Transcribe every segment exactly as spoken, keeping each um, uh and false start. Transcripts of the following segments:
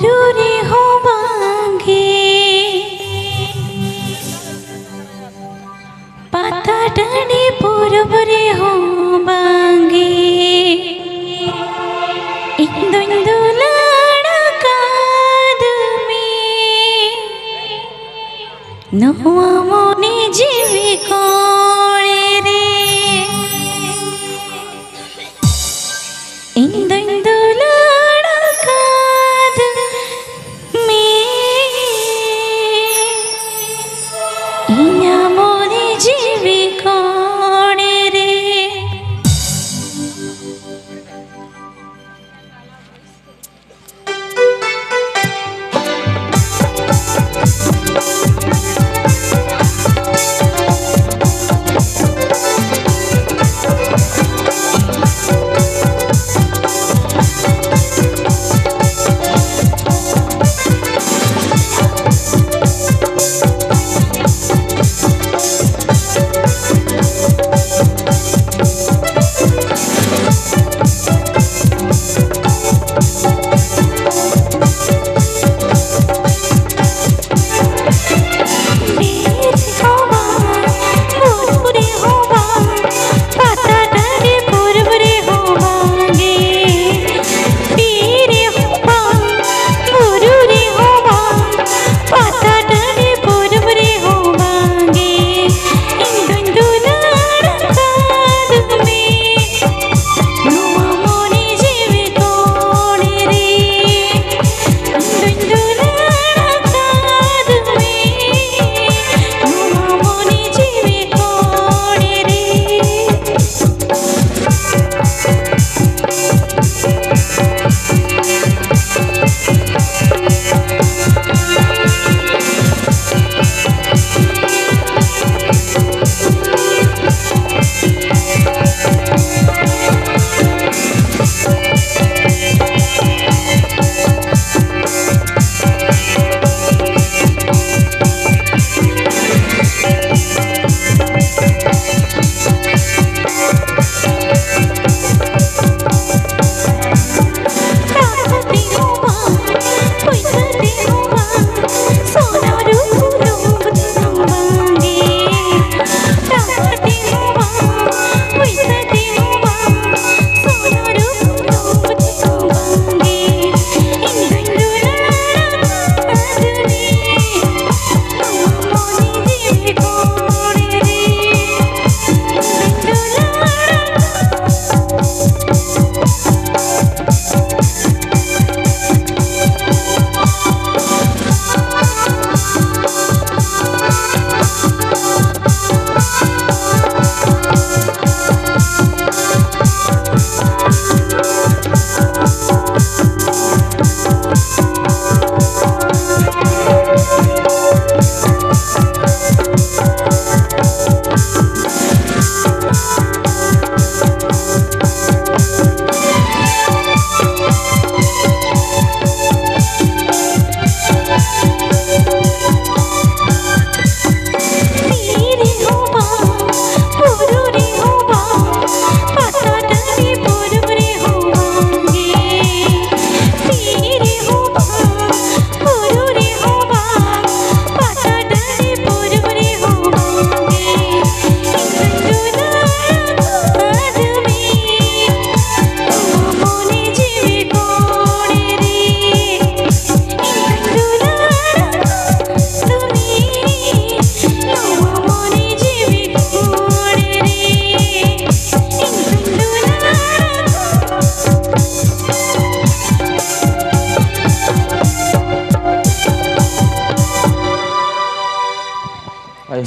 ᱨᱮᱦᱚᱸ ᱵᱟᱝᱜᱮ, ᱯᱟᱛᱟ ᱴᱟᱺᱰᱤ ᱯᱚᱨᱚᱵᱽ ᱨᱮᱦᱚᱸ ᱵᱟᱝᱜᱮ, ᱤᱧ ᱫᱩᱧ ᱫᱩᱞᱟᱹᱲ ᱟᱠᱟᱫ ᱢᱮ ᱱᱚᱣᱟ ᱢᱚᱱᱮ ᱡᱤᱣᱤ ᱠᱚᱲᱮ ᱨᱮ᱾ ᱤᱧ ᱫᱩᱧ ᱫᱩᱞᱟᱹᱲ ᱟᱠᱟᱫ ᱢᱮ ᱤᱧᱟᱜ ᱢᱚᱱᱮ ᱡᱤᱣᱤ ᱠᱚᱲᱮ ᱨᱮ᱾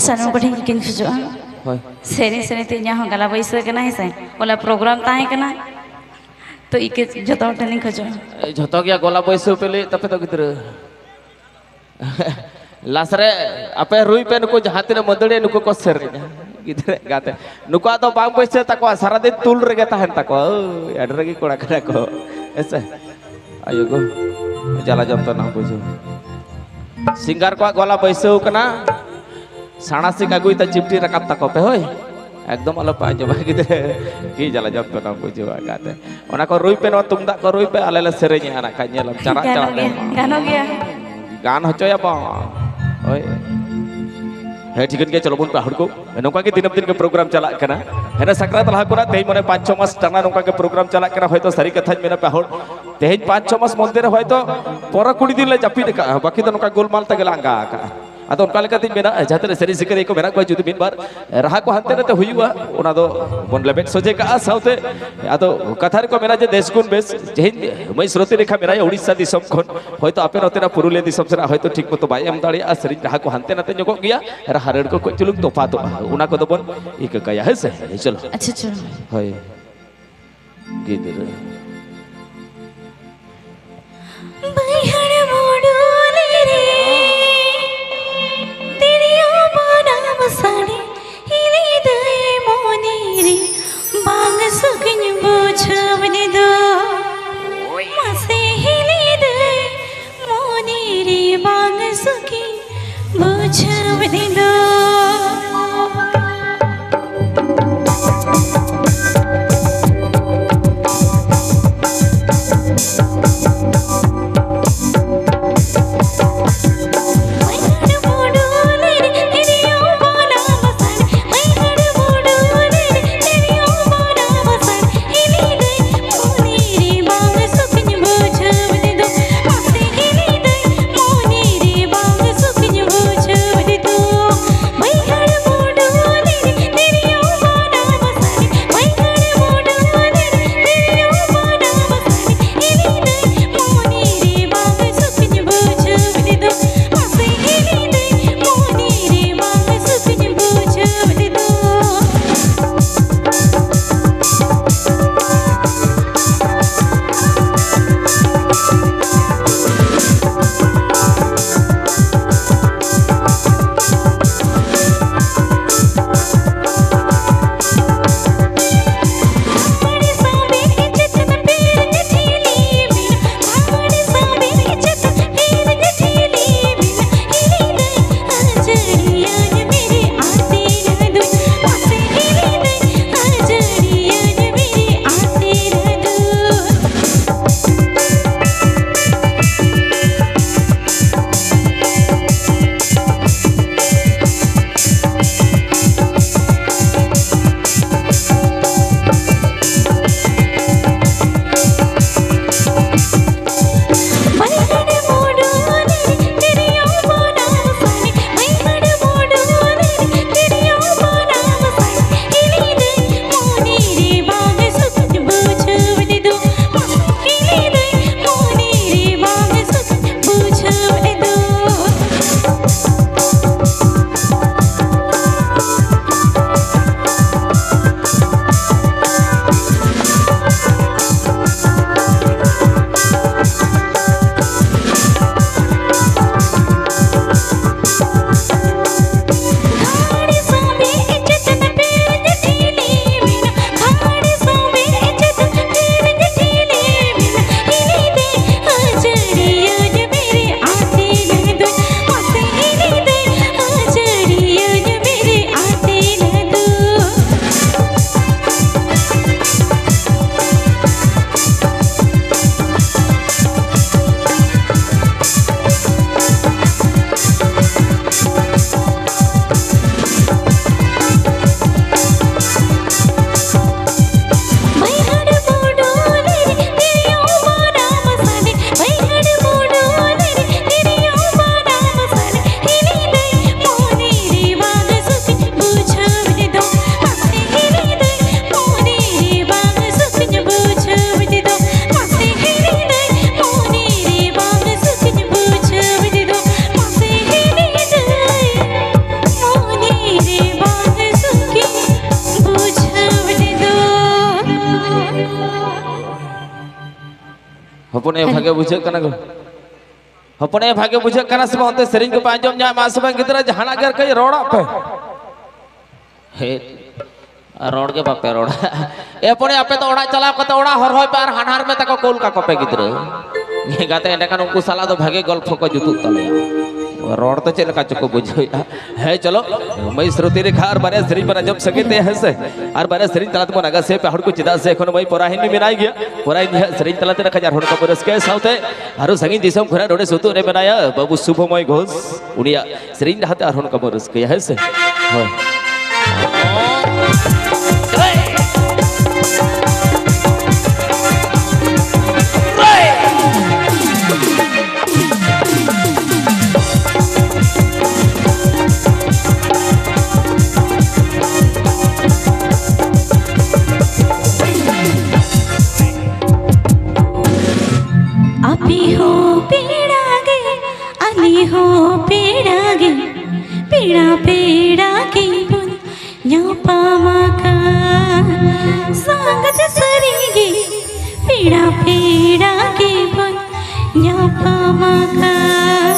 ᱥᱟᱱᱟᱢ ᱠᱚᱴᱷᱮᱱ ᱤᱠᱟᱹᱧ ᱠᱷᱚᱡᱚᱜᱼᱟ᱾ ᱦᱳᱭ᱾ ᱥᱮᱨᱮᱧ ᱥᱮᱨᱮᱧ ᱛᱮ ᱤᱧᱟᱹᱜ ᱦᱚᱸ ᱜᱟᱞᱟ ᱵᱟᱹᱭᱥᱟᱹᱣ ᱠᱟᱱᱟ, ᱦᱮᱸ ᱥᱮ? ᱚᱱᱟ ᱯᱨᱳᱜᱨᱟᱢ ᱛᱟᱦᱮᱸ ᱠᱟᱱᱟ, ᱛᱚ ᱤᱠᱟᱹ ᱡᱚᱛᱚ ᱦᱚᱲ ᱴᱷᱮᱱᱤᱧ ᱠᱷᱚᱡᱚᱜᱼᱟ᱾ ᱮ, ᱡᱷᱚᱛᱚ ᱜᱮ ᱜᱚᱞᱟ ᱵᱟᱹᱭᱥᱟᱹᱣ ᱯᱮ ᱞᱟᱹᱭᱮᱫ ᱛᱟᱯᱮ ᱫᱚ ᱜᱤᱫᱽᱨᱟᱹ᱾ ᱞᱟᱥ ᱨᱮ ᱟᱯᱮ ᱨᱩᱭ ᱯᱮ, ᱱᱩᱠᱩ ᱡᱟᱦᱟᱸ ᱛᱤᱱᱟᱹᱜ ᱢᱟᱹᱫᱟᱹᱲᱤᱭᱟᱹ ᱱᱩᱠᱩ ᱠᱚ ᱥᱮᱨᱮᱧᱟ᱾ ᱜᱤᱫᱽᱨᱟᱹ ᱜᱟᱛᱮ ᱱᱩᱠᱩᱣᱟᱜ ᱫᱚ ᱵᱟᱝ ᱵᱟᱹᱭᱥᱟᱹᱣ ᱛᱟᱠᱚᱣᱟ, ᱥᱟᱨᱟᱫᱤᱱ ᱛᱩᱞ ᱨᱮᱜᱮ ᱛᱟᱦᱮᱱ ᱛᱟᱠᱚᱣᱟ᱾ ᱳᱭ, ᱟᱹᱰᱤ ᱨᱟᱹᱜᱤ ᱠᱚᱲᱟ ᱠᱟᱱᱟ ᱠᱚ, ᱦᱮᱸ ᱥᱮ? ᱟᱭᱳ ᱜᱳ, ᱡᱟᱞᱟ ᱡᱚᱱᱛᱨᱚᱱᱟ ᱵᱩᱡᱷᱟᱹᱣ᱾ ᱥᱤᱝᱜᱟᱨ ᱠᱚᱣᱟᱜ ᱜᱚᱞᱟ ᱵᱟᱹᱭᱥᱟᱹᱣ ᱠᱟᱱᱟ, ᱥᱟᱬᱟᱥᱤᱠ ᱟᱹᱜᱩᱭ ᱛᱟ ᱪᱤᱯᱴᱤ ᱨᱟᱠᱟᱵ ᱛᱟᱠᱚ ᱯᱮ ᱦᱳᱭ᱾ ᱮᱠᱫᱚᱢ ᱟᱞᱚ ᱯᱮ ᱟᱸᱡᱚᱢᱟ ᱜᱤᱫᱽᱨᱟᱹ᱾ ᱠᱤ ᱡᱟᱞᱟ ᱡᱚᱱᱛᱨᱚᱱᱟ ᱵᱩᱡᱷᱟᱹᱣᱟ ᱜᱟᱛᱮ᱾ ᱚᱱᱟ ᱠᱚ ᱨᱩᱭ ᱯᱮ, ᱱᱚᱣᱟ ᱛᱩᱢᱫᱟᱜ ᱠᱚ ᱨᱩᱭ ᱯᱮ, ᱟᱞᱮ ᱞᱮ ᱥᱮᱨᱮᱧᱟ ᱱᱟᱜ ᱠᱷᱟᱡ, ᱧᱮᱞᱟᱢ ᱪᱟᱨᱟᱜ ᱜᱟᱱᱚᱜ ᱪᱟᱨᱟᱜ ᱜᱮᱭᱟ, ᱛᱮ᱾ ᱜᱟᱱᱚᱜ ᱜᱮᱭᱟ᱾ ᱜᱟᱱ ᱦᱚᱪᱚᱭᱟᱵᱚᱱ᱾ ᱦᱳᱭ᱾ ᱦᱮᱸ, ᱴᱷᱤᱠᱟᱹᱱ ᱜᱮᱭᱟ, ᱪᱚᱞᱚ ᱵᱚᱱ ᱯᱟᱹᱦᱩᱲ ᱠᱚ᱾ ᱱᱚᱝᱠᱟ ᱜᱮ ᱫᱤᱱᱟᱹᱢ ᱫᱤᱱ ᱜᱮ ᱯᱨᱳᱜᱨᱟᱢ ᱪᱟᱞᱟᱜ ᱠᱟᱱᱟ᱾ ᱦᱮᱸ, ᱥᱟᱠᱨᱟᱛ ᱞᱟᱦᱟ ᱠᱷᱚᱱᱟᱜ ᱛᱮᱦᱮᱧ ᱢᱟᱱᱮ ᱯᱟᱸᱪ ᱪᱷᱚ ᱢᱟᱥ ᱴᱟᱱᱟ ᱱᱚᱝᱠᱟ ᱜᱮ ᱯᱨᱳᱜᱨᱟᱢ ᱪᱟᱞᱟᱜ ᱠᱟᱱᱟ᱾ ᱦᱚᱭᱛᱳ ᱥᱟᱹᱨᱤ ᱠᱟᱛᱷᱟᱧ ᱢᱮᱱᱟ ᱯᱟᱹᱦᱩᱲ, ᱛᱮᱦᱮᱧ ᱯᱟᱸᱪ ᱪᱷᱚ ᱢᱟᱥ ᱢᱚᱫᱽᱫᱷᱮ ᱨᱮ ᱦᱚᱭᱛᱳ ᱯᱚᱨᱟ ᱠᱩᱲᱤ ᱫᱤᱱ ᱞᱮ ᱡᱟᱹᱯᱤᱫ ᱟᱠᱟᱫᱼᱟ, ᱵᱟᱹᱠᱤ ᱫᱚ ᱱᱚᱝᱠᱟ ᱜᱳᱞᱢᱟᱞ ᱛᱮᱜᱮ ᱞᱮ ᱟᱸᱜᱟ ᱟᱠᱟᱫᱼᱟ᱾ ᱟᱫᱚ ᱚᱱᱠᱟ ᱞᱮᱠᱟᱛᱤᱧ ᱢᱮᱱᱟ, ᱡᱟᱦᱟᱸ ᱛᱤᱱᱟᱹᱜ ᱥᱮᱨᱮᱧ ᱥᱤᱠᱟᱹᱨᱤᱭᱟᱹ ᱠᱚ ᱢᱮᱱᱟᱜ ᱠᱚᱣᱟ, ᱡᱩᱫᱤ ᱢᱤᱫ ᱵᱟᱨ ᱨᱟᱦᱟ ᱠᱚ ᱦᱟᱱᱛᱮ ᱱᱟᱛᱮ ᱦᱩᱭᱩᱜᱼᱟ, ᱚᱱᱟ ᱫᱚ ᱵᱚᱱ ᱞᱮᱵᱮᱫ ᱥᱚᱡᱷᱮ ᱠᱟᱜᱼᱟ᱾ ᱥᱟᱶᱛᱮ ᱟᱫᱚ ᱠᱟᱛᱷᱟ ᱨᱮᱠᱚ ᱢᱮᱱᱟ ᱡᱮ ᱫᱮᱥ ᱜᱩᱱ ᱵᱮᱥ, ᱛᱮᱦᱮᱧ ᱢᱟᱹᱭ ᱥᱨᱚᱛᱤ ᱨᱮᱠᱷᱟ ᱢᱮᱱᱟᱭᱟ ᱩᱲᱤᱥᱥᱟ ᱫᱤᱥᱚᱢ ᱠᱷᱚᱱ, ᱦᱚᱭᱛᱳ ᱟᱯᱮ ᱱᱚᱛᱮᱱᱟᱜ ᱯᱩᱨᱩᱞᱤᱭᱟᱹ ᱫᱤᱥᱚᱢ ᱥᱮᱱᱟᱜ ᱦᱚᱭᱛᱳ ᱴᱷᱤᱠ ᱢᱚᱛᱚ ᱵᱟᱭ ᱮᱢ ᱫᱟᱲᱮᱭᱟᱜᱼᱟ, ᱥᱮᱨᱮᱧ ᱨᱟᱦᱟ ᱠᱚ ᱦᱟᱱᱛᱮ ᱱᱟᱛᱮ ᱧᱚᱜᱚᱜ ᱜᱮᱭᱟ, ᱨᱟᱦᱟ ᱨᱟᱹᱲ ᱠᱚ ᱠᱟᱹᱡ ᱪᱩᱞᱩᱝ ᱛᱚᱯᱷᱟᱛᱚᱜᱼᱟ, ᱚᱱᱟ ᱠᱚᱫᱚ ᱵᱚᱱ ᱤᱠᱟᱹ ᱠᱟᱭᱟ, ᱦᱮᱸ ᱥᱮ? ᱪᱚᱞᱚ᱾ ᱟᱪᱪᱷᱟ, ᱪᱚᱞᱚ᱾ ᱦᱳᱭ᱾ ᱜᱤᱫᱽᱨᱟᱹ᱾ ᱵᱟᱹᱭᱦᱟᱹᱲ ᱢᱩᱰᱩᱞᱤ ᱨᱮ ᱛᱤᱨᱭᱳ ᱵᱟᱱᱟᱢ ᱥᱟᱰᱮ ᱦᱤᱞᱤ ᱫᱟᱹᱭ ᱢᱚᱱᱮ ᱨᱮ ᱵᱟᱝ ᱥᱩᱠᱤᱧ ᱵᱩᱡᱷᱟᱹᱣ ᱞᱮᱫᱟ᱾ ᱢᱟᱥᱮ ᱦᱤᱞᱤ ᱫᱟᱹᱭ ᱢᱚᱱᱮ ᱨᱮ ᱵᱟᱝ ᱥᱩᱠᱤᱧ ᱵᱩᱡᱷᱟᱹᱣ ᱞᱮᱫᱟ᱾ ᱦᱚᱯᱚᱱ ᱮ ᱵᱷᱟᱜᱮ ᱵᱩᱡᱷᱟᱹᱜ ᱠᱟᱱᱟ ᱜᱚ᱾ ᱦᱚᱯᱚᱱ ᱮ ᱵᱷᱟᱜᱮ ᱵᱩᱡᱷᱟᱹᱜ ᱠᱟᱱᱟ ᱥᱮ ᱵᱟᱝ? ᱚᱱᱛᱮ ᱥᱮᱨᱮᱧ ᱠᱚᱯᱮ ᱟᱸᱡᱚᱢ ᱧᱟᱢᱟ ᱥᱮ ᱵᱟᱝ? ᱜᱤᱫᱽᱨᱟᱹ ᱡᱟᱦᱟᱱᱟᱜ ᱜᱮ ᱠᱟᱹᱡ ᱨᱚᱲᱟᱜ ᱯᱮ᱾ ᱦᱮᱸ, ᱟᱨ ᱨᱚᱲ ᱜᱮ ᱵᱟᱯᱮ ᱨᱚᱲᱟ᱾ ᱮ ᱦᱚᱯᱚᱱ ᱮ, ᱟᱯᱮ ᱫᱚ ᱚᱲᱟᱜ ᱪᱟᱞᱟᱣ ᱠᱟᱛᱮ ᱚᱲᱟᱜ ᱦᱚᱨᱦᱚᱭ ᱯᱮ ᱟᱨ ᱦᱟᱱᱦᱟᱨ ᱢᱮ ᱛᱟᱠᱚ ᱠᱳᱞ ᱠᱟᱠᱚ ᱯᱮ ᱜᱤᱫᱽᱨᱟᱹ᱾ ᱮᱸᱜᱟᱛᱮ ᱮᱸᱰᱮᱠᱷᱟᱱ ᱩᱱᱠᱩ ᱥᱟᱞᱟᱜ ᱫᱚ ᱵᱷᱟᱜᱮ ᱜᱚᱞᱯᱷᱚ ᱠᱚ ᱡᱩᱛᱩᱜ ᱛᱟᱞᱮᱭᱟ᱾ ᱨᱚᱲ ᱫᱚ ᱪᱮᱫ ᱞᱮᱠᱟ ᱪᱚᱠᱚ ᱵᱩᱡᱷᱟᱹᱣᱮᱫᱼᱟ᱾ ᱦᱮᱸ, ᱪᱚᱞᱚ, ᱢᱟᱹᱭ ᱥᱨᱩᱛᱤ ᱨᱮᱠᱷᱟ ᱟᱨ ᱵᱟᱨᱭᱟ ᱥᱮᱨᱮᱧ ᱵᱚᱱ ᱟᱸᱡᱚᱢ ᱥᱟᱸᱜᱮ ᱛᱮ, ᱦᱮᱸ ᱥᱮ? ᱟᱨ ᱵᱟᱨᱭᱟ ᱥᱮᱨᱮᱧ ᱛᱟᱞᱟ ᱛᱮᱵᱚᱱ ᱟᱸᱜᱟ ᱥᱮ ᱯᱮ ᱦᱚᱲ ᱠᱚ ᱪᱮᱫᱟᱜ ᱥᱮ ᱮᱠᱷᱚᱱ ᱢᱟᱹᱭ ᱯᱚᱨᱟᱦᱤᱱ ᱢᱮᱱᱟᱭ ᱜᱮᱭᱟ᱾ ᱯᱚᱨᱟᱦᱤᱱ ᱦᱟᱸᱜ ᱥᱮᱨᱮᱧ ᱛᱟᱞᱟ ᱛᱮ ᱱᱟᱠᱷᱟᱡ ᱟᱨ ᱦᱚᱲ ᱠᱚ ᱨᱟᱹᱥᱠᱟᱹᱭᱟ, ᱥᱟᱶᱛᱮ ᱟᱨᱚ ᱥᱟᱺᱜᱤᱧ ᱫᱤᱥᱚᱢ ᱠᱷᱚᱱᱟᱜ ᱱᱚᱰᱮ ᱥᱩᱛᱩᱜ ᱨᱮ ᱢᱮᱱᱟᱭᱟ ᱵᱟᱹᱵᱩ ᱥᱩᱵᱷᱚᱢᱚᱭ ᱜᱷᱳᱥ, ᱩᱱᱤᱭᱟᱜ ᱥᱮᱨᱮᱧ ᱨᱟᱦᱟᱛᱮ ᱟᱨᱦᱚᱸ ᱱᱚᱝᱠᱟ ᱵᱚᱱ ᱨᱟᱹᱥᱠᱟᱹᱭᱟ, ᱦᱮᱸ ᱥᱮ? ᱦᱳᱭ᱾ ᱟᱯᱮ ᱦᱚᱸ ᱯᱮᱲᱟ ᱜᱮ, ᱟᱞᱮ ᱦᱚᱸ ᱯᱮᱲᱟ ᱜᱮ, ᱯᱮᱲᱟ ᱯᱮᱲᱟ ᱜᱮᱵᱚᱱ ᱧᱟᱯᱟᱢ ᱟᱠᱟᱱ᱾ ᱥᱟᱸᱜᱟᱛᱮ ᱥᱟᱹᱨᱤ ᱜᱮ, ᱯᱮᱲᱟ ᱯᱮᱲᱟ ᱜᱮᱵᱚᱱ ᱧᱟᱯᱟᱢ ᱟᱠᱟᱱ᱾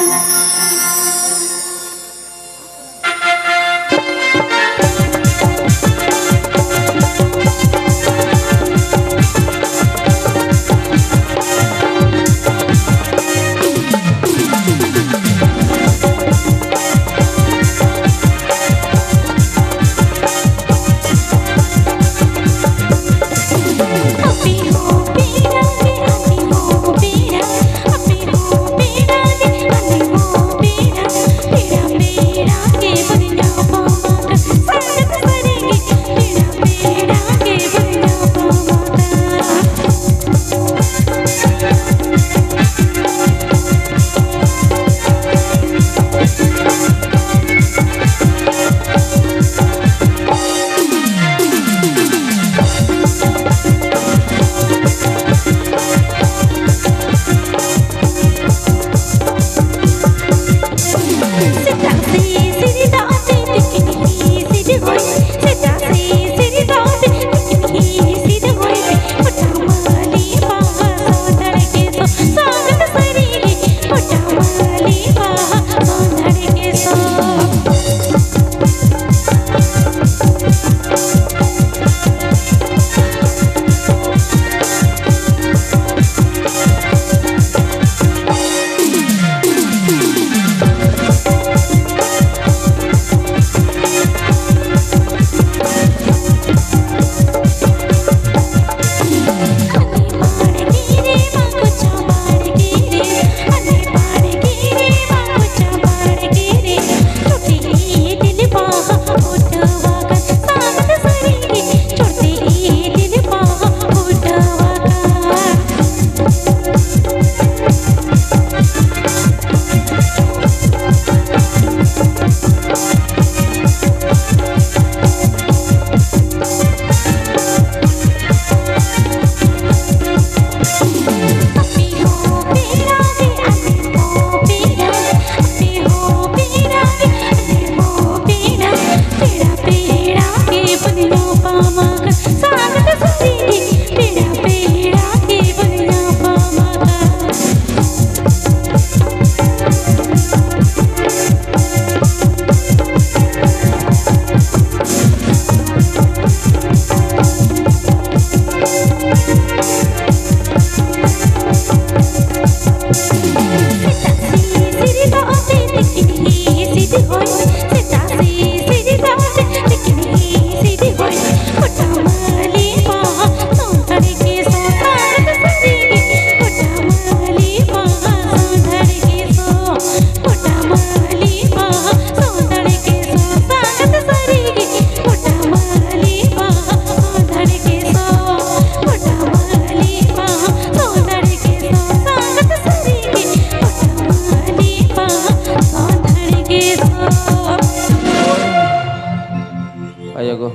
ᱟᱭᱳ ᱜᱚ᱾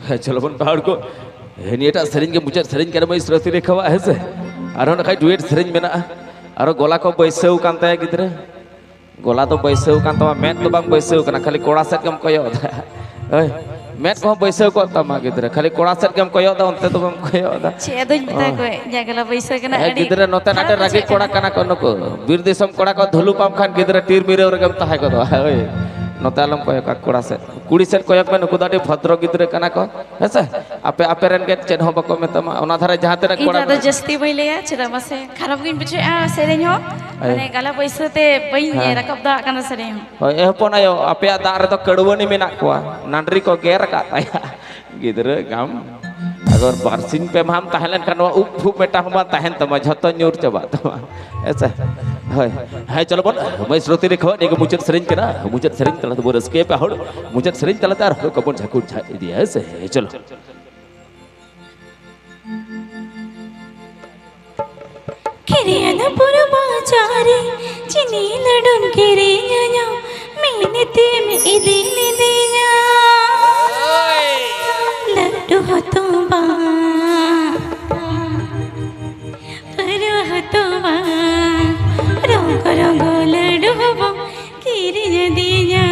ᱦᱮᱸ, ᱪᱚᱞᱚ ᱵᱚᱱ ᱵᱟᱦᱟᱲ ᱠᱚ᱾ ᱦᱮᱸ, ᱱᱤᱭᱟᱹᱴᱟᱜ ᱥᱮᱨᱮᱧ ᱜᱮ ᱢᱩᱪᱟᱹᱫ ᱥᱮᱨᱮᱧ ᱠᱟᱱᱟ ᱢᱟᱹᱭ ᱥᱨᱚᱛᱤ ᱨᱮᱠᱷᱟᱣᱟᱜ, ᱦᱮᱸ ᱥᱮ? ᱟᱨᱦᱚᱸ ᱱᱟᱠᱷᱟᱡ ᱰᱩᱭᱮᱴ ᱥᱮᱨᱮᱧ ᱢᱮᱱᱟᱜᱼᱟ᱾ ᱟᱨᱦᱚᱸ ᱜᱚᱞᱟ ᱠᱚ ᱵᱟᱹᱭᱥᱟᱹᱣ ᱠᱟᱱ ᱛᱟᱭᱟ ᱜᱤᱫᱽᱨᱟᱹ᱾ ᱜᱚᱞᱟ ᱫᱚ ᱵᱟᱹᱭᱥᱟᱹᱣ ᱠᱟᱱ ᱛᱟᱢᱟ, ᱢᱮᱫ ᱫᱚ ᱵᱟᱝ ᱵᱟᱹᱭᱥᱟᱹᱣ ᱠᱟᱱᱟ, ᱠᱷᱟᱹᱞᱤ ᱠᱚᱲᱟ ᱥᱮᱫ ᱜᱮᱢ ᱠᱚᱭᱚᱜ ᱮᱫᱟ᱾ ᱦᱳᱭ, ᱢᱮᱫ ᱠᱚᱦᱚᱸ ᱵᱟᱹᱭᱥᱟᱹᱣ ᱠᱚᱜ ᱛᱟᱢᱟ ᱜᱤᱫᱽᱨᱟᱹ, ᱠᱷᱟᱹᱞᱤ ᱠᱚᱲᱟ ᱥᱮᱫ ᱜᱮᱢ ᱠᱚᱭᱚᱜ ᱮᱫᱟ, ᱚᱱᱛᱮ ᱫᱚ ᱵᱟᱢ ᱠᱚᱭᱚᱜ ᱮᱫᱟ᱾ ᱪᱮᱫ ᱟᱫᱚᱧ ᱢᱮᱛᱟ ᱚ᱾ ᱠᱚᱣᱟ, ᱤᱧᱟᱹᱜ ᱜᱚᱞᱟ ᱵᱟᱹᱭᱥᱟᱹᱣ ᱠᱟᱱᱟ, ᱦᱮᱸ, ᱟᱹᱰᱤ ᱜᱤᱫᱽᱨᱟᱹ ᱱᱚᱛᱮ ᱠᱷᱟᱨᱟᱯ ᱱᱟᱰᱮ ᱨᱟᱹᱜᱤ ᱵᱩᱡᱷᱟᱹᱜ ᱠᱚᱲᱟ ᱠᱟᱱᱟ᱾ ᱠᱟᱱᱟ ᱠᱚ ᱱᱩᱠᱩ᱾ ᱵᱤᱨ ᱫᱤᱥᱚᱢ ᱠᱚᱲᱟ ᱠᱚ ᱫᱷᱩᱞᱩᱯ ᱟᱢ ᱠᱷᱟᱱ ᱜᱤᱫᱽᱨᱟᱹ ᱴᱤᱨ ᱢᱤᱨᱟᱹᱣ ᱨᱮᱜᱮᱢ ᱛᱟᱦᱮᱸ ᱜᱚᱫᱚᱜᱼᱟ᱾ ᱦᱳᱭ, ᱱᱚᱛᱮ ᱟᱞᱚᱢ ᱠᱚᱭᱚᱜᱟ ᱠᱚᱲᱟ ᱥᱮᱫ᱾ ᱠᱩᱲᱤ ᱥᱮᱫ ᱠᱚᱭᱚᱜ ᱢᱮ, ᱱᱩᱠᱩ ᱫᱚ ᱟᱹᱰᱤ ᱵᱷᱚᱫᱨᱚ ᱜᱤᱫᱽᱨᱟᱹ ᱠᱟᱱᱟ ᱠᱚ, ᱦᱮᱸ ᱥᱮ? ᱟᱯᱮ, ᱟᱯᱮ ᱨᱮᱱ ᱜᱮ ᱪᱮᱫ ᱦᱚᱸ ᱵᱟᱠᱚ ᱢᱮᱛᱟᱢᱟ᱾ ᱚᱱᱟ ᱫᱷᱟᱨᱮ ᱡᱟᱦᱟᱸ ᱛᱤᱱᱟᱹᱜ ᱤᱧ ᱫᱚ ᱠᱚᱲᱟ ᱟᱫᱚ ᱢᱮᱱᱟᱜ ᱡᱟᱹᱥᱛᱤ ᱵᱟᱹᱧ ᱞᱟᱹᱭᱟ, ᱪᱮᱫᱟᱜ ᱢᱟᱥᱮ ᱠᱷᱟᱨᱟᱯ ᱜᱤᱧ ᱵᱩᱡᱷᱟᱹᱣᱮᱫᱼᱟ ᱥᱮᱨᱮᱧ ᱦᱚᱸ᱾ ᱦᱮᱸ᱾ ᱢᱟᱱᱮ ᱜᱟᱞᱟ ᱵᱟᱹᱭᱥᱟᱹᱣ ᱛᱮ ᱵᱟᱹᱧ ᱦᱮᱸ᱾ ᱨᱟᱠᱟᱵ ᱫᱟᱲᱮᱭᱟᱜ ᱠᱟᱱᱟ ᱥᱮᱨᱮᱧ ᱦᱚᱸ᱾ ᱦᱳᱭ, ᱮ ᱦᱚᱯᱚᱱ ᱟᱭᱳ, ᱟᱯᱮᱭᱟᱜ ᱫᱟᱜ ᱨᱮᱫᱚ ᱠᱟᱹᱲᱣᱟᱹᱱᱤ ᱢᱮᱱᱟᱜ ᱠᱚᱣᱟ, ᱱᱟᱱᱰᱨᱤ ᱠᱚ ᱜᱮᱨ ᱟᱠᱟᱫ ᱛᱟᱭᱟ᱾ ᱜᱤᱫᱽᱨᱟᱹ ᱜᱟᱢ, ᱟᱜᱚᱨ ᱵᱟᱨᱥᱤᱧ ᱯᱮ ᱢᱟᱦᱟᱢ ᱛᱟᱦᱮᱸ ᱞᱮᱱᱠᱷᱟᱱ ᱱᱚᱣᱟ ᱩᱵ ᱯᱷᱩᱵ ᱢᱤᱫᱴᱟᱝ ᱦᱚᱸ ᱵᱟᱝ ᱛᱟᱦᱮᱱ ᱛᱟᱢᱟ, ᱡᱷᱚᱛᱚ ᱧᱩᱨ ᱪᱟᱵᱟᱜ ᱛᱟᱢᱟ᱾ ᱦᱮᱸ ᱥᱮ? ᱦᱳᱭ᱾ ᱦᱮᱸ, ᱪᱚᱞᱚ ᱵᱚᱱ, ᱢᱟᱹᱭ ᱥᱨᱚᱛᱤ ᱨᱮᱠᱷᱟᱣᱟᱜ ᱱᱤᱭᱟᱹ ᱜᱮ ᱢᱩᱪᱟᱹᱫ ᱥᱮᱨᱮᱧ ᱠᱟᱱᱟ᱾ ᱢᱩᱪᱟᱹᱫ ᱥᱮᱨᱮᱧ ᱛᱟᱞᱟ ᱛᱮᱵᱚᱱ ᱨᱟᱹᱥᱠᱟᱹᱭᱟ ᱯᱮ ᱦᱚᱲ᱾ ᱢᱩᱪᱟᱹᱫ ᱥᱮᱨᱮᱧ ᱛᱟᱞᱟᱛᱮ ᱟᱨᱦᱚᱸ ᱠᱚᱵᱚᱱ ᱡᱷᱟᱹᱠᱩᱲ ᱡᱷᱟᱜ ᱤᱫᱤᱭᱟ, ᱦᱮᱸ ᱥᱮ? ᱦᱮᱸ, ᱪᱚᱞᱚ᱾ ᱠᱤᱨᱤᱭᱟᱱᱟᱯᱩᱨ ᱵᱟᱡᱟᱨᱤ ᱪᱤᱱᱤ ᱞᱟᱹᱰᱩᱢ ᱠᱤᱨᱤᱧᱟᱹᱧᱟ, ᱢᱮᱱᱛᱮᱢ ᱤᱫᱤ ᱞᱤᱫᱤᱧᱟ᱾ ᱞᱟᱹᱰᱩ ᱦᱚᱸᱛᱚ ᱵᱟᱝ, ᱯᱟᱹᱨᱣᱟᱹ ᱦᱚᱸᱛᱚ ᱵᱟᱝ, ᱨᱚᱝᱜᱚ ᱨᱚᱝᱜᱚ ᱞᱟᱹᱰᱩ ᱦᱚᱸ ᱵᱟᱝ ᱠᱤᱨᱤᱧ ᱟᱹᱫᱤᱧᱟ᱾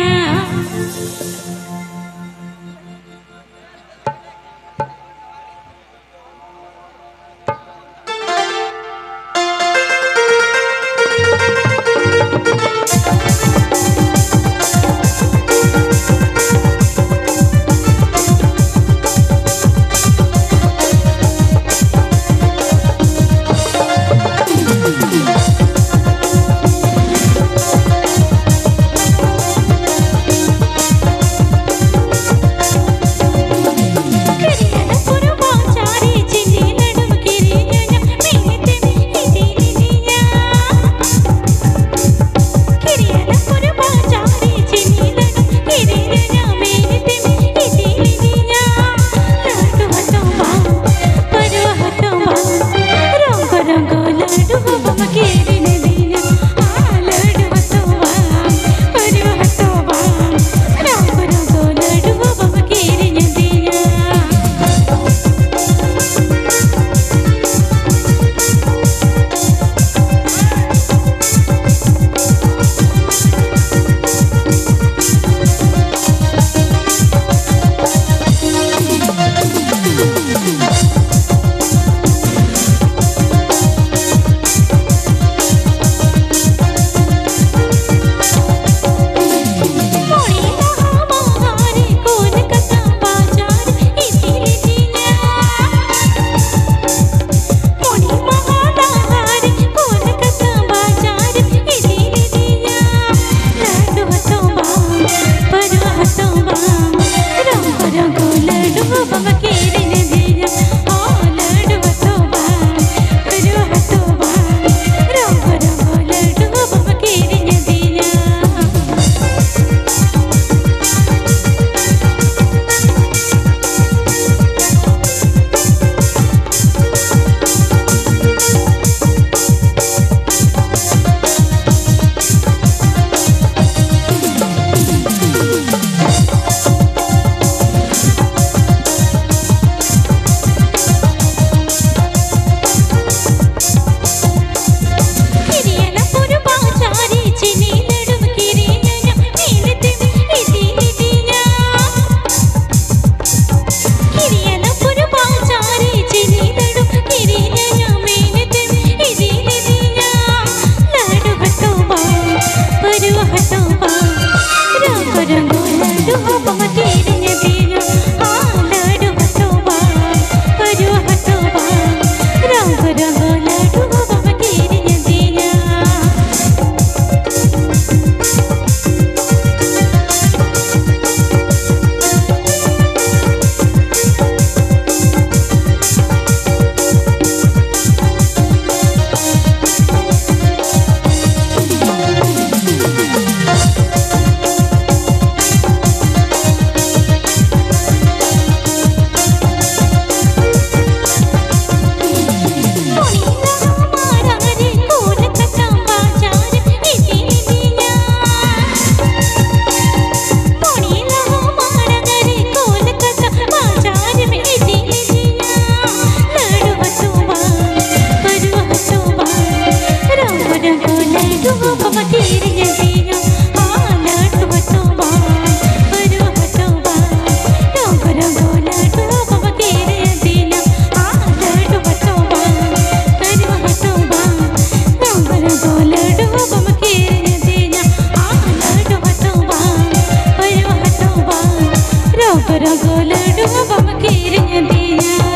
ᱞᱟᱹᱰᱩ ᱵᱟᱢ ᱠᱤᱨᱤᱧ ᱟᱹᱫᱤᱧᱟ᱾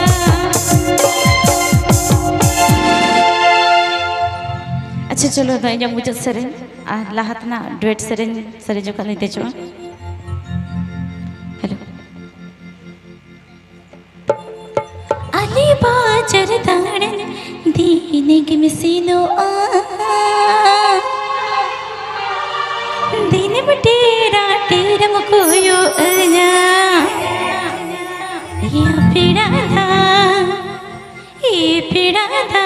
ᱟᱪᱪᱷᱟ, ᱪᱚᱞᱚ, ᱫᱚ ᱤᱧᱟᱹᱜ ᱢᱩᱪᱟᱹᱫ ᱥᱮᱨᱮᱧ ᱟᱨ ᱞᱟᱦᱟ ᱛᱮᱱᱟᱜ ᱰᱩᱭᱮᱴ ᱥᱮᱨᱮᱧ ᱥᱮᱨᱮᱧ ᱡᱚᱠᱷᱚᱱ ᱞᱤᱧ ᱫᱮᱡᱚᱜᱼᱟ᱾ ᱦᱮᱞᱳ᱾ ᱟᱞᱮ ᱵᱟᱡᱟᱨ ᱫᱟᱬᱟᱱ ᱫᱤᱱ ᱜᱮᱢ ᱥᱮᱱᱚᱜᱼᱟ, ᱫᱤᱱᱮᱢ ᱴᱮᱨᱟ ᱴᱮᱨᱟᱢ ᱠᱚᱭᱚᱜ ᱟᱹᱧᱟ᱾ ᱮᱭᱟ ᱯᱮᱲᱟ ᱫᱟ, ᱮ ᱯᱮᱲᱟ ᱫᱟ,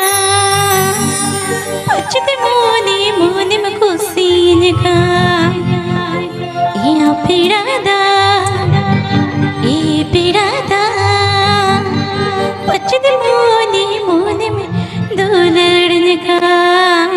ᱯᱟᱪᱮᱫ ᱢᱚᱱᱮ ᱢᱚᱱᱮᱢ ᱠᱩᱥᱤᱧ ᱠᱟᱱ᱾ ᱮᱭᱟ ᱯᱮᱲᱟ ᱫᱟ, ᱮ ᱯᱮᱲᱟ ᱫᱟ, ᱯᱟᱪᱮᱫ ᱢᱚᱱᱮ ᱢᱚᱱᱮᱢ ᱫᱩᱞᱟᱹᱲᱤᱧ ᱠᱟᱱ᱾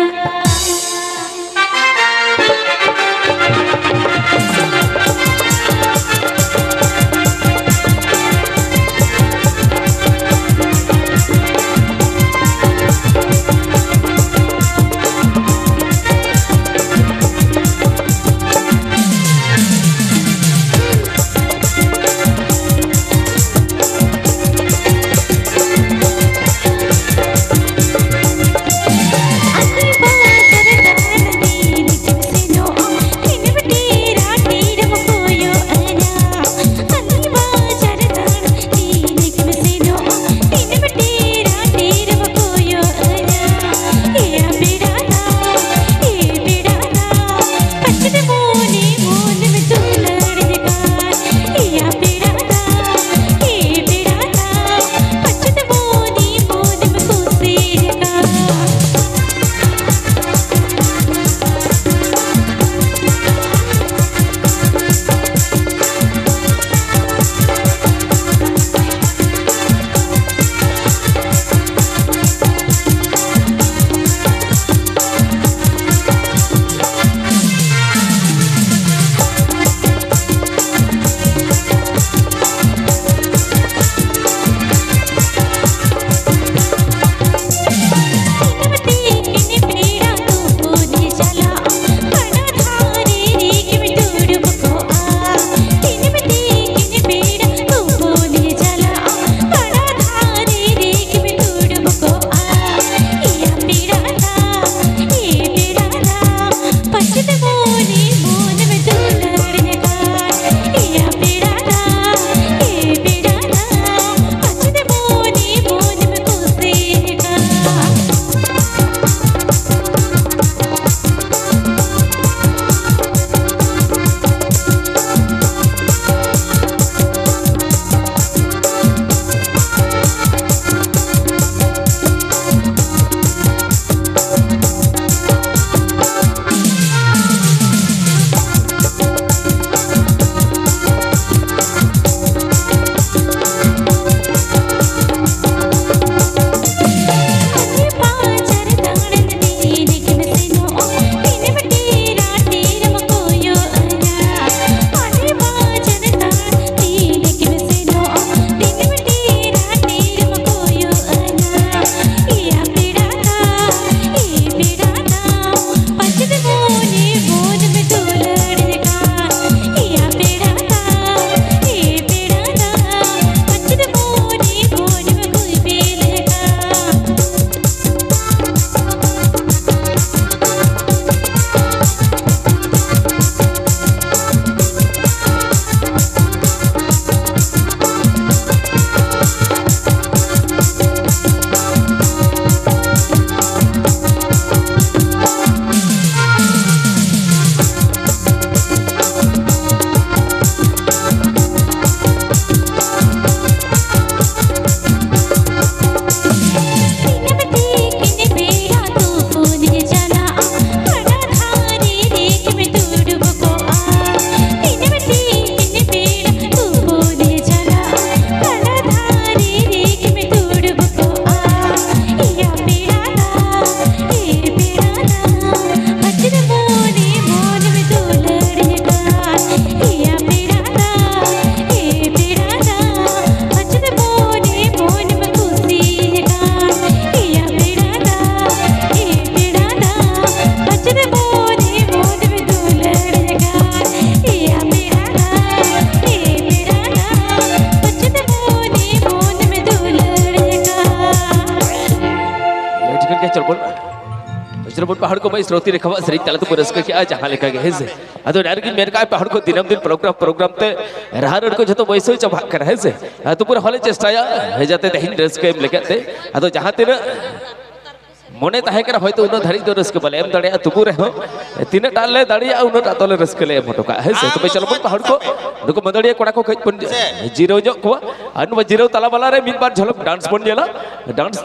ᱴᱷᱤᱠᱟᱹᱱ ᱜᱮ, ᱪᱚᱞ ᱵᱚᱱ, ᱪᱚᱞ ᱵᱚᱱ ᱯᱟᱦᱟᱲ ᱠᱚ ᱢᱟᱹᱭ ᱥᱨᱚᱛᱤ ᱨᱮᱠᱷᱟᱣᱟᱜ ᱥᱮᱨᱮᱧ ᱛᱟᱞᱟ ᱛᱮᱵᱚᱱ ᱨᱟᱹᱥᱠᱟᱹ ᱠᱮᱜᱼᱟ, ᱡᱟᱦᱟᱸ ᱞᱮᱠᱟ ᱜᱮ, ᱦᱮᱸ ᱥᱮ? ᱟᱫᱚ ᱚᱱᱟ ᱨᱮᱜᱤᱧ ᱢᱮᱱ ᱠᱟᱜᱼᱟ, ᱯᱟᱦᱟᱲ ᱠᱚ ᱫᱤᱱᱟᱹᱢ ᱫᱤᱱ ᱯᱨᱳᱜᱨᱟᱢ ᱯᱨᱳᱜᱨᱟᱢ ᱛᱮ ᱨᱟᱦᱟ ᱨᱟᱹᱲ ᱠᱚ ᱡᱷᱚᱛᱚ ᱵᱟᱹᱭᱥᱟᱹᱣ ᱪᱟᱵᱟᱜ ᱠᱟᱱᱟ, ᱦᱮᱸ ᱥᱮ? ᱟᱨ ᱛᱩᱵᱩ ᱨᱮᱦᱚᱸ ᱞᱮ ᱪᱮᱥᱴᱟᱭᱟ, ᱦᱮᱸ, ᱡᱟᱛᱮ ᱛᱮᱦᱮᱧ ᱨᱟᱹᱥᱠᱟᱹ ᱮᱢ ᱞᱮᱠᱟᱛᱮ᱾ ᱟᱫᱚ ᱡᱟᱦᱟᱸ ᱛᱤᱱᱟᱹᱜ ᱢᱚᱱᱮ ᱛᱟᱦᱮᱸ ᱠᱟᱱᱟ, ᱦᱚᱭᱛᱳ ᱩᱱᱟᱹᱜ ᱫᱷᱟᱹᱨᱤᱡ ᱫᱚ ᱨᱟᱹᱥᱠᱟᱹ ᱵᱟᱞᱮ ᱮᱢ ᱫᱟᱲᱮᱭᱟᱜᱼᱟ, ᱛᱩᱵᱩ ᱨᱮᱦᱚᱸ ᱛᱤᱱᱟᱹᱜ ᱴᱟᱜ ᱞᱮ ᱫᱟᱲᱮᱭᱟᱜᱼᱟ, ᱩᱱᱟᱹᱜ ᱴᱟᱜ ᱫᱚᱞᱮ ᱨᱟᱹᱥᱠᱟᱹ ᱞᱮ ᱮᱢ ᱦᱚᱴᱚ ᱠᱟᱜᱼᱟ, ᱦᱮᱸ ᱥᱮ? ᱛᱚᱵᱮ ᱪᱚᱞᱚ ᱵᱚᱱ ᱯᱟᱦᱟᱲ ᱠᱚ, ᱱᱩᱠᱩ ᱢᱟᱹᱫᱟᱹᱲᱤᱭᱟᱹ ᱠᱚᱲᱟ ᱠᱚ ᱠᱟᱹᱡ ᱵᱚᱱ ᱡᱤᱨᱟᱹᱣ ᱧᱚᱜ ᱠᱚᱣᱟ᱾ ᱟᱨ ᱱᱚᱣᱟ ᱡᱤᱨᱟᱹᱣ ᱛᱟᱞᱟ ᱢᱟᱞᱟ ᱨᱮ ᱢᱤᱫ ᱵᱟᱨ ᱡᱷᱚᱞᱚᱠ ᱰᱟᱱᱥ ᱵᱚᱱ ᱧᱮᱞᱟ, ᱰᱟᱱᱥ᱾